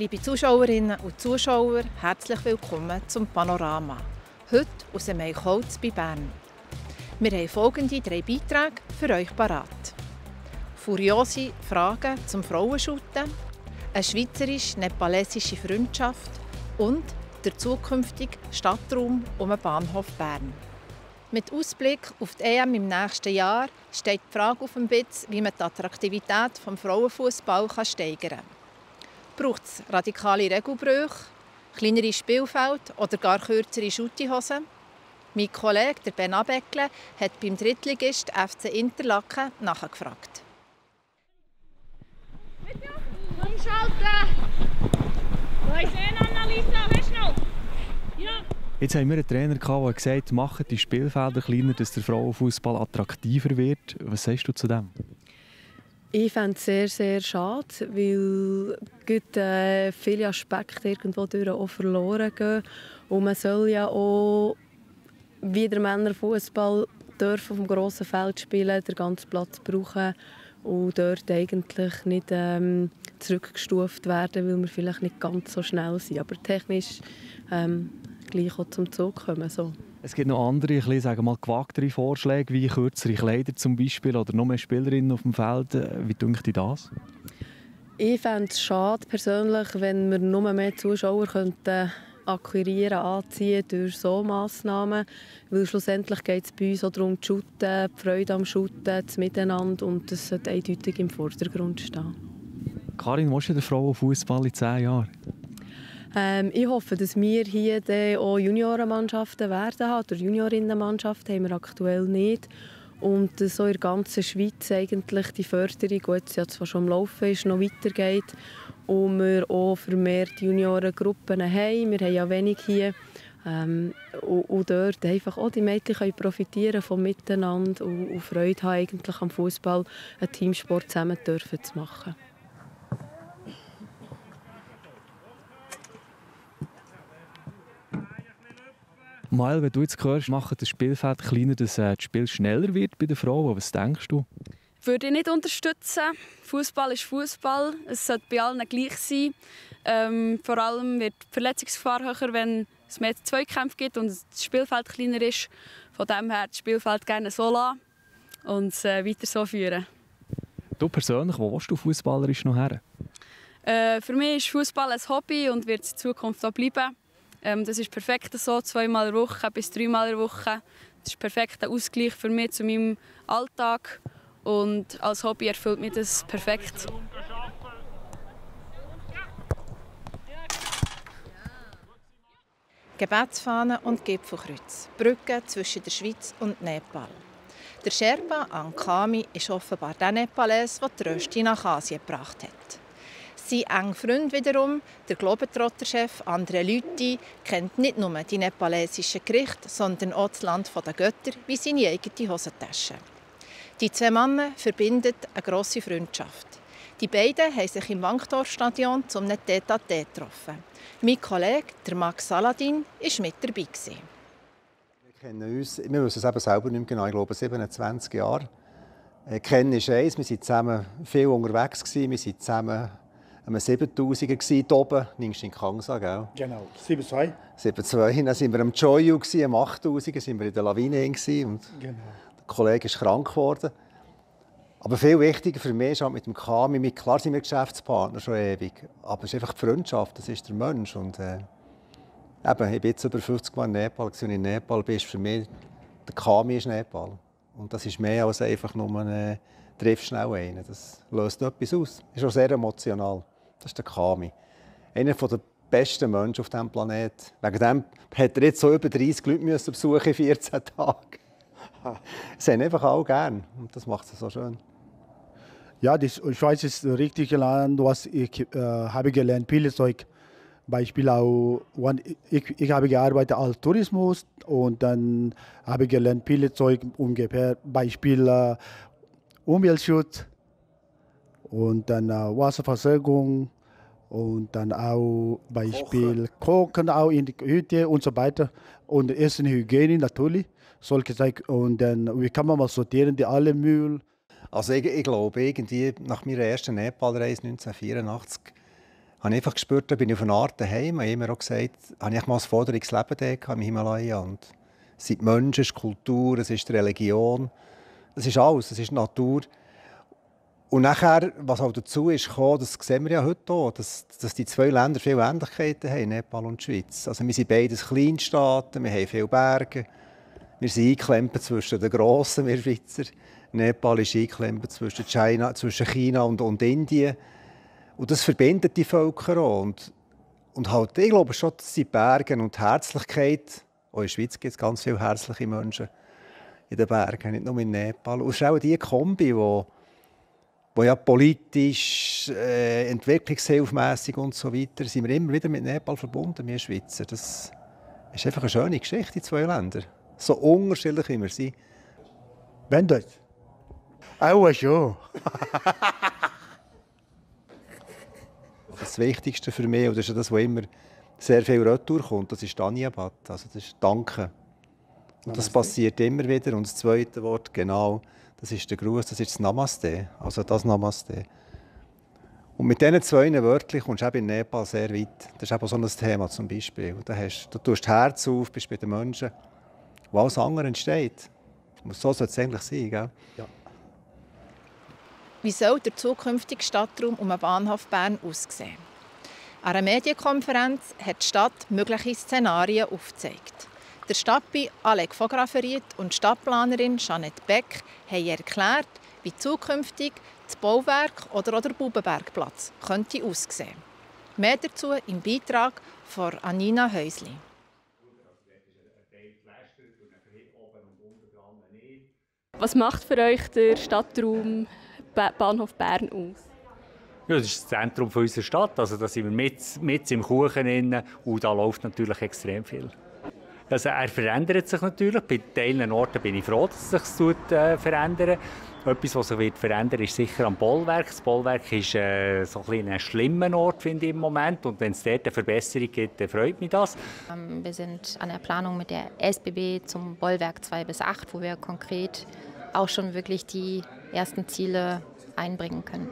Liebe Zuschauerinnen und Zuschauer, herzlich willkommen zum Panorama. Heute aus dem Eichholz bei Bern. Wir haben folgende 3 Beiträge für euch parat. Furiose Fragen zum Frauenshooten, eine schweizerisch-nepalesische Freundschaft und der zukünftige Stadtraum um den Bahnhof Bern. Mit Ausblick auf die EM im nächsten Jahr steht die Frage auf dem Bitz, wie man die Attraktivität des Frauenfußballs steigern kann. Braucht es radikale Regelbrüche, kleinere Spielfelder oder gar kürzere Schutti-Hosen? Mein Kollege der Ben Abeckle hat beim Drittligist FC Interlaken nachgefragt. Umschalten! Da ist Annalisa, weißt du noch? Ja. Jetzt haben wir einen Trainer, der gesagt hat, macht die Spielfelder kleiner, dass der Frauenfußball attraktiver wird. Was sagst du zu dem? Ich fände es sehr, sehr schade, weil viele Aspekte irgendwo durch auch verloren gehen. Und man soll ja auch wieder Männerfußball dürfen auf dem grossen Feld spielen, den ganzen Platz brauchen und dort eigentlich nicht zurückgestuft werden, weil wir vielleicht nicht ganz so schnell sind, aber technisch gleich auch zum Zug kommen. So. Es gibt noch andere, sagen mal, gewagtere Vorschläge, wie kürzere Kleider zum Beispiel oder noch mehr Spielerinnen auf dem Feld. Wie denkt ihr das? Ich fände es schade persönlich, wenn wir nur mehr Zuschauer könnten akquirieren, anziehen durch so Massnahmen. Weil schlussendlich geht es bei uns auch darum, zu shooten, die Freude am Shooten, das Miteinander, und das sollte eindeutig im Vordergrund stehen. Karin, was ist der Frauenfußball in 10 Jahren? Ich hoffe, dass wir hier auch Juniorenmannschaften werden haben. Oder Juniorinnenmannschaften haben wir aktuell nicht. Und so in der ganzen Schweiz eigentlich die Förderung, die jetzt ja zwar schon am Laufen ist, noch weitergeht. Und wir auch vermehrt Juniorengruppen haben. Wir haben ja wenig hier. Und dort einfach auch die Mädchen können profitieren vom Miteinander und Freude haben, eigentlich am Fußball einen Teamsport zusammen zu machen. Mael, wenn du jetzt hörst, machen das Spielfeld kleiner, dass das Spiel schneller wird bei den Frauen. Was denkst du? Würde ich nicht unterstützen. Fußball ist Fußball. Es sollte bei allen gleich sein. Vor allem wird die Verletzungsgefahr höher, wenn es mehr Zweikämpfe gibt und das Spielfeld kleiner ist. Von dem her das Spielfeld gerne so lassen und es weiter so führen. Du persönlich, wo willst du fußballerisch noch her? Für mich ist Fußball ein Hobby und wird es in Zukunft auch bleiben. Das ist perfekt so, 2-mal in der Woche bis 3-mal in der Woche. Das ist ein perfekter Ausgleich für mich zu meinem Alltag. Und als Hobby erfüllt mich das perfekt. Gebetsfahnen und Gipfelkreuz. Brücke zwischen der Schweiz und Nepal. Der Sherpa Ankami ist offenbar der Nepalese, der die Rösti nach Asien gebracht hat. Sein enger Freund wiederum, der Globetrotter-Chef André Lüthi, kennt nicht nur die nepalesischen Gerichte, sondern auch das Land der Götter wie seine eigene Hosentasche. Die 2 Männer verbinden eine grosse Freundschaft. Die beiden haben sich im Wankdorfstadion zum Tête-à-Tête getroffen. Mein Kollege, der Max Saladin, war mit dabei. Wir kennen uns, wir wissen es eben selber nicht mehr genau, ich glaube 27 Jahre. Kennen ist eins, wir waren zusammen viel unterwegs, wir waren zusammen am 7000er hier oben, in Kangsa, gell? Genau, 7-2. 7-2, dann waren wir am Joyu, am 8000er, sind wir in der Lawine. Und genau. Der Kollege ist krank geworden. Aber viel wichtiger für mich ist halt mit dem Kami, klar sind wir Geschäftspartner schon ewig, aber es ist einfach die Freundschaft, das ist der Mensch. Und, eben, ich bin jetzt über 50 Mal in Nepal, und in Nepal bist für mich, der Kami ist Nepal. Und das ist mehr als einfach nur ein triff schnell einen. Das löst etwas aus. Das ist auch sehr emotional. Das ist der Kami. Einer der besten Menschen auf diesem Planeten. Wegen dem hat er jetzt so über 30 Leute besuchen in 14 Tagen. Sie haben einfach alle gern. Und das macht es so schön. Ja, die Schweiz ist richtig gelernt, was ich habe gelernt. Vieles Zeug. Beispiel auch, ich habe gearbeitet als Tourismus und dann habe ich gelernt viele Zeug ungefähr. Beispiel Umweltschutz und dann Wasserversorgung und dann auch Beispiel Kochen auch in der Hütte und so weiter und Essenhygiene natürlich solche Zeug und dann wie kann man mal sortieren die alle Müll. Also ich glaube irgendwie nach meiner ersten Nepalreise 1984 habe ich einfach gespürt, da bin ich auf eine Art daheim. Ich habe mir auch gesagt, habe ich mal ein vorderes Leben im Himalaya. Und es sind die Menschen, es ist die Kultur, es ist die Religion, das ist alles, es ist die Natur. Und nachher, was auch dazu ist gekommen, das sehen wir ja heute auch, dass die zwei Länder viele Ähnlichkeiten haben, Nepal und die Schweiz. Also wir sind beides Kleinstaaten, wir haben viele Berge. Wir sind eingeklemmt zwischen den Grossen, wir Schweizer. Nepal ist eingeklemmt zwischen China und Indien. Und das verbindet die Völker auch. Und halt, ich glaube schon, dass die Berge und die Herzlichkeit, auch in der Schweiz gibt es ganz viele herzliche Menschen in den Bergen, nicht nur in Nepal. Und es ist auch die Kombi, wo ja politisch, entwicklungshilfmässig und so weiter, sind wir immer wieder mit Nepal verbunden, wir Schweizer. Das ist einfach eine schöne Geschichte, die zwei Länder. So unterschiedlich wie wir sind. Wenn das? Auch schon. Das Wichtigste für mich, und das ist das, was immer sehr viel Retour kommt, das ist Dhanyabad, also das ist Danke. Und das passiert immer wieder. Und das zweite Wort, genau, das ist der Gruß, das ist das Namaste, also das Namaste. Und mit diesen zwei Wörtern kommst du in Nepal sehr weit. Das ist eben so ein Thema zum Beispiel. Du tust das Herz auf, bist bei den Menschen, wo alles andere entsteht. So sollte es eigentlich sein, gell? Ja. Wie soll der zukünftige Stadtraum um den Bahnhof Bern aussehen? An einer Medienkonferenz hat die Stadt mögliche Szenarien aufgezeigt. Der Stadtbi Alec Vograferiet und die Stadtplanerin Jeanette Beck haben erklärt, wie zukünftig das Bauwerk oder der Bubenbergplatz könnte aussehen. Mehr dazu im Beitrag von Anina Häusli. Was macht für euch der Stadtraum Bahnhof Bern aus? Ja, das ist das Zentrum unserer Stadt. Also, da sind wir mit im Kuchen drin, und da läuft natürlich extrem viel. Also, er verändert sich natürlich. Bei Teilen Orten bin ich froh, dass es sich verändert. Etwas, was sich wird verändern, ist sicher am Bollwerk. Das Bollwerk ist so ein schlimmer Ort, finde ich, im Moment. Und wenn es dort eine Verbesserung gibt, dann freut mich das. Wir sind an der Planung mit der SBB zum Bollwerk 2-8, wo wir konkret auch schon wirklich die ersten Ziele einbringen können.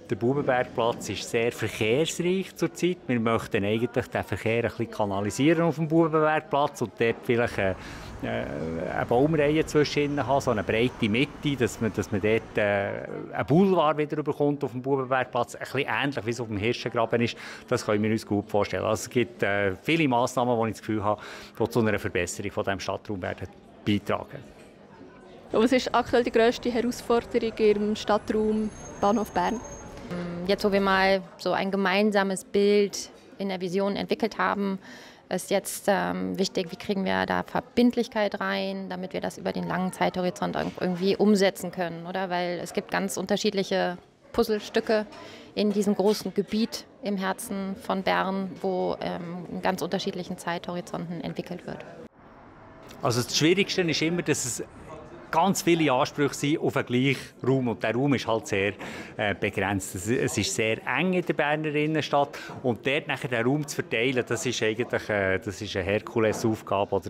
Der Bubenbergplatz ist sehr verkehrsreich zurzeit. Wir möchten eigentlich den Verkehr ein bisschen kanalisieren auf dem Bubenbergplatz und dort vielleicht eine Baumreihe zwischen haben, so eine breite Mitte, dass man dort einen Boulevard wieder bekommt auf dem Bubenbergplatz. Ein bisschen ähnlich, wie es auf dem Hirschengraben ist. Das können wir uns gut vorstellen. Also es gibt viele Massnahmen, die ich das Gefühl habe, die zu einer Verbesserung von diesem Stadtraum werden beitragen. Was ist aktuell die grösste Herausforderung im Stadtraum Bahnhof Bern? Jetzt, wo wir mal so ein gemeinsames Bild in der Vision entwickelt haben, ist jetzt wichtig, wie kriegen wir da Verbindlichkeit rein, damit wir das über den langen Zeithorizont irgendwie umsetzen können, oder? Weil es gibt ganz unterschiedliche Puzzlestücke in diesem großen Gebiet im Herzen von Bern, wo in ganz unterschiedlichen Zeithorizonten entwickelt wird. Also das Schwierigste ist immer, dass es ganz viele Ansprüche sind auf den gleichen Raum. Und der Raum ist halt sehr begrenzt. Es ist sehr eng in der Berner Innenstadt. Und dort nachher den Raum zu verteilen, das ist eigentlich das ist eine Herkulesaufgabe. Oder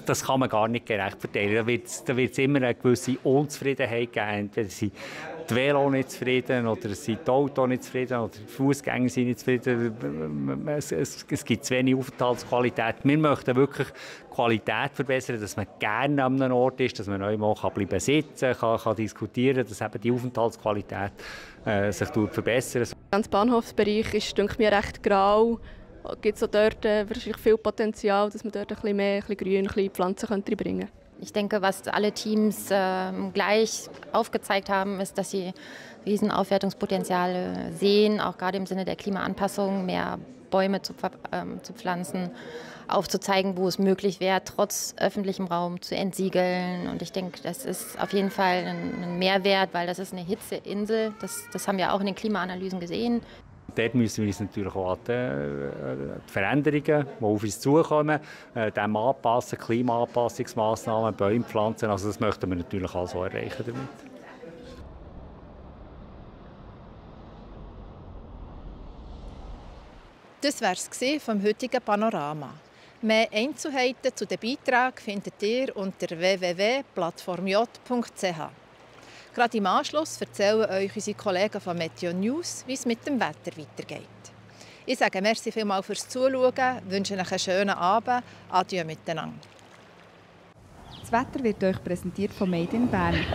das kann man gar nicht gerecht verteilen. Da wird es immer eine gewisse Unzufriedenheit geben. Entweder sind die Velo nicht zufrieden oder sind die Autos nicht zufrieden oder die Fußgänger sind nicht zufrieden. Es gibt zu wenig Aufenthaltsqualität. Wir möchten wirklich Qualität verbessern, dass man gerne an einem Ort ist, dass man neu mal bleiben sitzen kann diskutieren, dass eben die Aufenthaltsqualität sich verbessert. Der ganze Bahnhofsbereich ist, denke ich, mir recht grau. Es gibt so dort wahrscheinlich viel Potenzial, dass man dort ein bisschen mehr Grün, ein bisschen Pflanzen reinbringen könnte. Ich denke, was alle Teams gleich aufgezeigt haben, ist, dass sie Riesenaufwertungspotenziale sehen, auch gerade im Sinne der Klimaanpassung, mehr Bäume zu pflanzen, aufzuzeigen, wo es möglich wäre, trotz öffentlichem Raum zu entsiegeln. Und ich denke, das ist auf jeden Fall ein Mehrwert, weil das ist eine Hitzeinsel. Das haben wir auch in den Klimaanalysen gesehen. Dort müssen wir uns natürlich auch an die Veränderungen, die auf uns zukommen, dem anpassen, Klimaanpassungsmaßnahmen, Bäume pflanzen. Also das möchten wir natürlich auch so erreichen damit. Das war es vom heutigen Panorama. Mehr Einzelheiten zu den Beiträgen findet ihr unter www.plattformj.ch. Gerade im Anschluss erzählen euch unsere Kollegen von Meteo News, wie es mit dem Wetter weitergeht. Ich sage merci vielmals fürs Zuschauen, wünsche euch einen schönen Abend. Adieu miteinander. Das Wetter wird euch präsentiert von Made in Bern.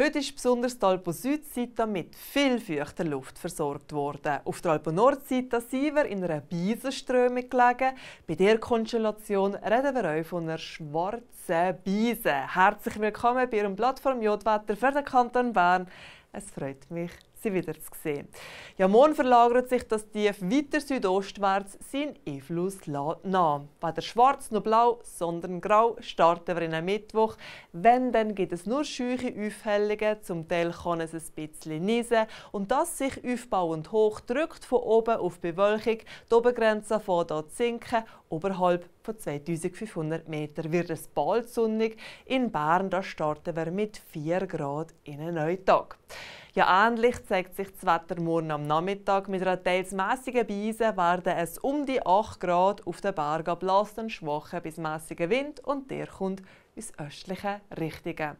Heute ist besonders die Alpen-Südseite mit viel feuchter Luft versorgt worden. Auf der Alpen-Nordseite sind wir in einer Beisenströmung gelegen. Bei dieser Konstellation reden wir euch von einer schwarzen Beise. Herzlich willkommen bei Ihrem Plattform Jodwetter für den Kanton Bern. Es freut mich, Sie wieder zu sehen. Ja, morgen verlagert sich das Tief weiter südostwärts seinen Einfluss nach. Weder schwarz noch blau, sondern grau starten wir in einem Mittwoch. Wenn, dann gibt es nur scheuche Aufhellungen, zum Teil kann es ein bisschen niesen. Und das sich aufbauend hoch drückt von oben auf Bewölkung. Die Obergrenze fängt an zu sinken. Oberhalb von 2500 Metern wird es bald sonnig. In Bern da starten wir mit 4 Grad in einen neuen Tag. Ja, ähnlich zeigt sich das Wetter morgen am Nachmittag. Mit einer teils mässigen Beise werden es um die 8 Grad auf den Bergen bläst ein schwacher bis mässiger Wind und der kommt aus östlichen Richtungen.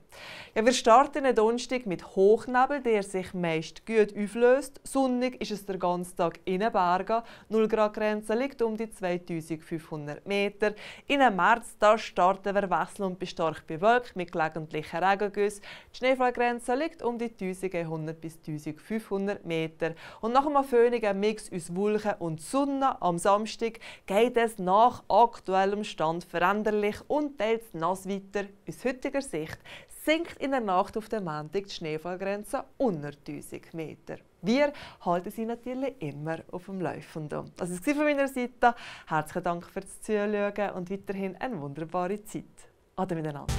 Ja, wir starten den Donnerstag mit Hochnebel, der sich meist gut auflöst. Sonnig ist es den ganzen Tag in den Bergen. 0 Grad Grenze liegt um die 2500 Meter. In den März da starten wir wechselnd bis stark bewölkt mit gelegentlichen Regengüssen. Die Schneefallgrenze liegt um die 1100 bis 1500 Meter. Und nach einem föhnigen Mix aus Wolken und Sonne am Samstag geht es nach aktuellem Stand veränderlich und teils nass weiter. Aus heutiger Sicht sinkt in der Nacht auf den Montag die Schneefallgrenze unter 1000 Meter. Wir halten Sie natürlich immer auf dem Laufenden. Das war es von meiner Seite. Herzlichen Dank fürs Zuschauen und weiterhin eine wunderbare Zeit. Ade miteinander.